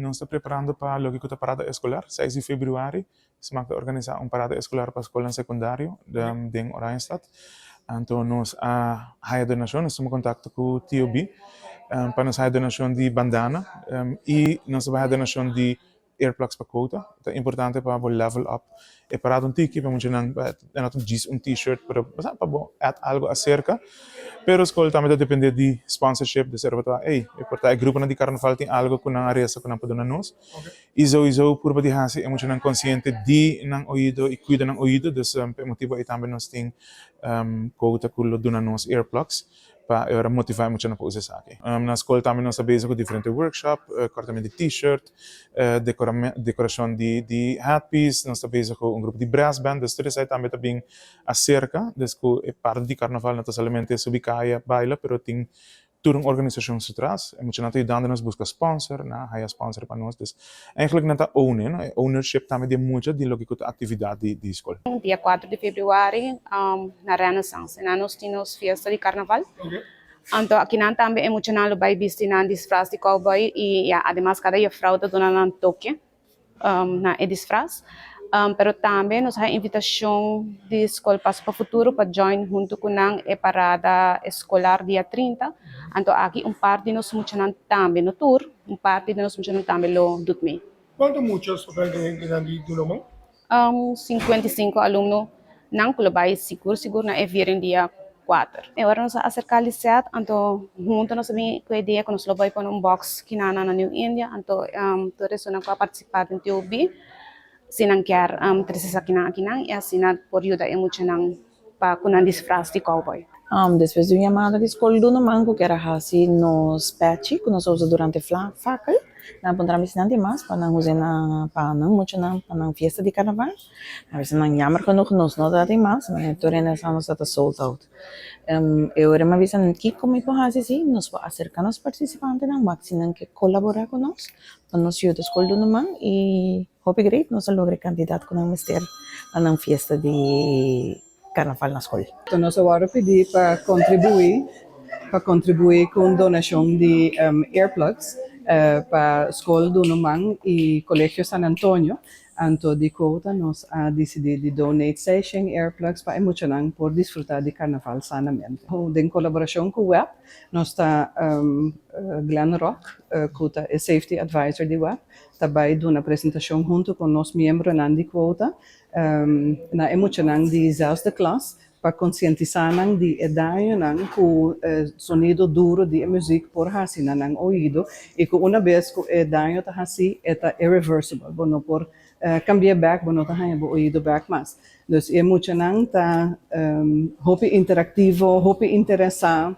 Nos ta preparando pa loke ta parada eskolar, 6 di februari. SMAC ta organisá un parada eskolar pa skol sekundario di Oranjestad. Anto nos a haya donashon, nos a tuma kontakto ku TOB pa nos haya donashon di bandana i nos a haya donashon di earplugs pa Quota. Ta importante pa level up e parada un tiki, pa mucha nan, no djis un t-shirt, pero pa bo add algo aserka. Pero skol tambe ta dependé di sponsorship, di ser pa, hey, e por ta e grupo di karnaval tin algo ku nan a resa ku nan por duna nos. I sowieso purba di hasi e mucha nan konsiente di nan oido i kuida nan oido, dus e motibu ei tambe nos tin Quota ku lo duna nos earplugs pa ora motivá mucha nan pa usa esaki. Na skol tambe nos ta bezig ku diferente workshop, kortamentu di t-shirt, dekorashon di headpiece, nos ta bezig ku un grupo di brass band, dus tur esei tambe ta bin aserka, dus ku e parti di karnaval no ta solamente subi kaya baila, pero tin tur un organisashon atras, e mucha nan ta yudando nos buska sponsor, na haya sponsor pa nos, dus eigenlijk nan ta own, no? E ownership tambe di mucha di loke ta aktividat di skol. Dia 4 di februari na Renaissance. I nos tin fiesta di karnaval. Anto aki nan tambe e mucha nan lo bai bisti nan disfras di cowboy i ja, ademas kada juffrouw ta duna nan toke na e disfras. Pero tambe nos tin invitashon di Skol Paso pa Futuro pa join huntu ku nan e parada eskolar dia 30. Anto aki un parti di nos mucha nan tambe no tur, un parti di nos mucha nan tambe lo doet mee. Kuantu mucha ta di Duna Man? 55 alumno nan ku lo bai sigur sigur na e viering dia 4. I ora nos a aserká Lisette, anto huntu nos a bin ku e idea ku nos lo bai pone un box akinan na New India, anto tur esnan ku a partisipá den TOB, si nan kier trese esakinan akinan i asina por yuda e muchanan pa ku nan disfras di cowboy. Despues di un yamada di skol Duna Man ku kier a hasi nos pechi ku nos a usa durante fakkel, nan a puntra mi si nan tin mas pa nan usa na pa nan muchanan pa nan fiesta di karnaval. A bisa nan jammer genoeg nos no ta tin mas, ma tur hende sa nos ta sold out. E ora mi a bisa kiko mi por hasi si nos por aserká nos partisipantenan wak si nan ke kolaborá ku nos pa nos yuda skol Duna Man i hopi great nos a logra e kantidat ku nan mester pa nan fiesta di karnaval na skol. Nos a wòrdu pidí pa kontribuí ku donashon di earplugs pa skol Duna Man i Kolegio San Antonio. Anto di Quota nos a disidí di donate 600 earplugs pa e muchanan por disfrutá di karnaval sanamente. Den kolaborashon ku WEB, nos ta Glenn Rock, ku ta e safety advisor di WEB, tambe duna presentashon huntu ku nos miembronan di Quota, na e muchanan di zesde klas pa konsientisá nan di e dañonan ku sonido duru di muzik por hasi na nan oido i ku un bes ku e daño ta hasi e ta irreversible, bo no por kambia bèk, bo no ta haña bo oido bèk mas. Dus e muchanan ta hopi interaktivo, hopi interesá.